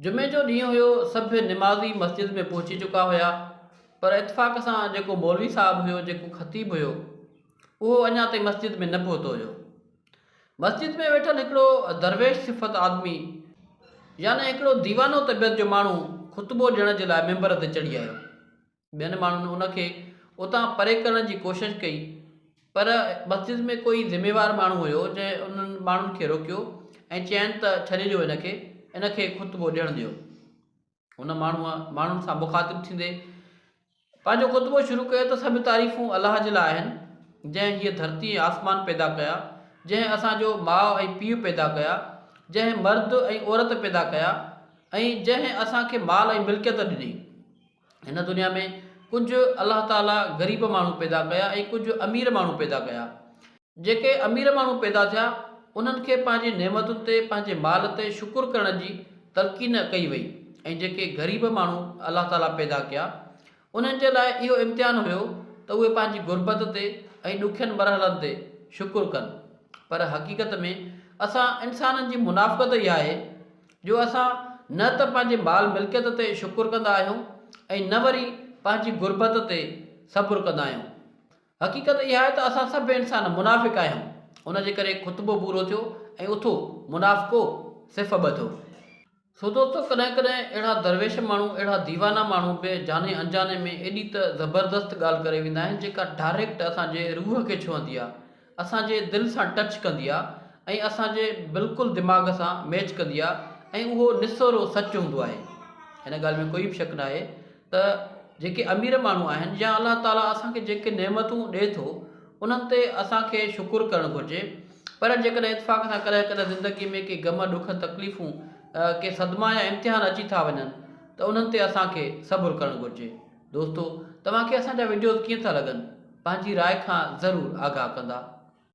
جمعي جو ڏينهن هيو، سڀ نمازي مسجد ۾ پهچي چڪا هيا، پر اتفاق سان جيڪو مولوي صاحب هيو، جيڪو خطيب هيو، اهو اڃا تائين مسجد ۾ نه پهتو هيو. مسجد ۾ ويٺل هڪڙو درويش صفت آدمي يعني هڪڙو ديوانو طبيعت جو ماڻهو خطبو ڏيڻ جي لاء منبر تي چڙهي آيو. ٻين ماڻهن ان کي اتان پري ڪرڻ جي ڪوشش ڪئي پر مسجد ۾ ڪوئي ذميوار ماڻهو هيو جنهن انهن ماڻهن کي روڪيو ۽ چيائين ته ڇڏي ڏيو ان کي، ان کي خطبو ڏيڻ ڏيو. ان ماڻهوء ماڻهن سان مخاطب ٿيندي پنهنجو خطبو شروع ڪيو ته سڀ تعريفون الله جي لاء آهن جنهن هيء ڌرتي ۽ آسمان پيدا ڪيا، جنهن اسان جو ماء ۽ پيء پيدا ڪيا، جنهن مرد ۽ عورت پيدا ڪيا ۽ جنهن اسان کي مال ۽ ملڪيت ڏني. هن دنيا ۾ ڪجهه الله تعاليٰ غريب ماڻهو پيدا ڪيا ۽ ڪجهه امير ماڻهو پيدا ڪيا. جيڪي امير ماڻهو پيدا ٿيا، انهن کي پنهنجي نعمتن تي، پنهنجي مال تي شڪر ڪرڻ جي تلقين ڪئي وئي ۽ جيڪي غريب ماڻهو الله تعاليٰ پيدا ڪيا، انهن جي لاء اهو امتحان هيو ته اهي پنهنجي غربت تي ۽ ڏکين مرحلن تي شڪر ڪن. پر حقيقت ۾ اسان انسانن جي منافقت اها آهي جو اسان نه ته پنهنجي مال ملڪيت تي شڪر ڪندا آهيون ۽ نه وري پنهنجي غربت تي صبر ڪندا آهيون. حقيقت اها آهي ته اسان سڀ انسان منافق آهيون. ان جي ڪري خطبو پورو ٿيو ۽ اٿو منافقو صف ٻڌو. سو دوستو ڪڏهن ڪڏهن اهڙا درويش ماڻهو اهڙا ديوانا ماڻهو به جاني انجاني ۾ ايڏي ته زبردست ڳالهه ڪري ويندا آهن جيڪا ڊائريڪٽ اسان جي روح کي ڇهندي آهي اسان جي دل سان ٽچ ڪندي آ ۽ اسان جي بلڪل دماغ سان ميچ ڪندي آ ۽ اهو نسورو سچ هوندو آهي. هن ڳالهه ۾ ڪوئي به شڪ ناهي ته جيڪي امير ماڻهو آهن يا الله تعالي اسان کي جيڪي نعمتون ڏئي ٿو انهن تي اسان کي شڪر ڪرڻ گهرجي پر جيڪڏهن اتفاق سان ڪڏهن ڪڏهن زندگي ۾ ڪي غم ڏک تڪليفون ڪي صدما يا امتحان اچي ٿا وڃن ته انهن تي اسان کي صبر ڪرڻ گهرجي. دوستو توهان کي اسان جا وڊيوز ڪيئن ٿا لڳن پنهنجي راء کان ضرور آگاهه ڪندا.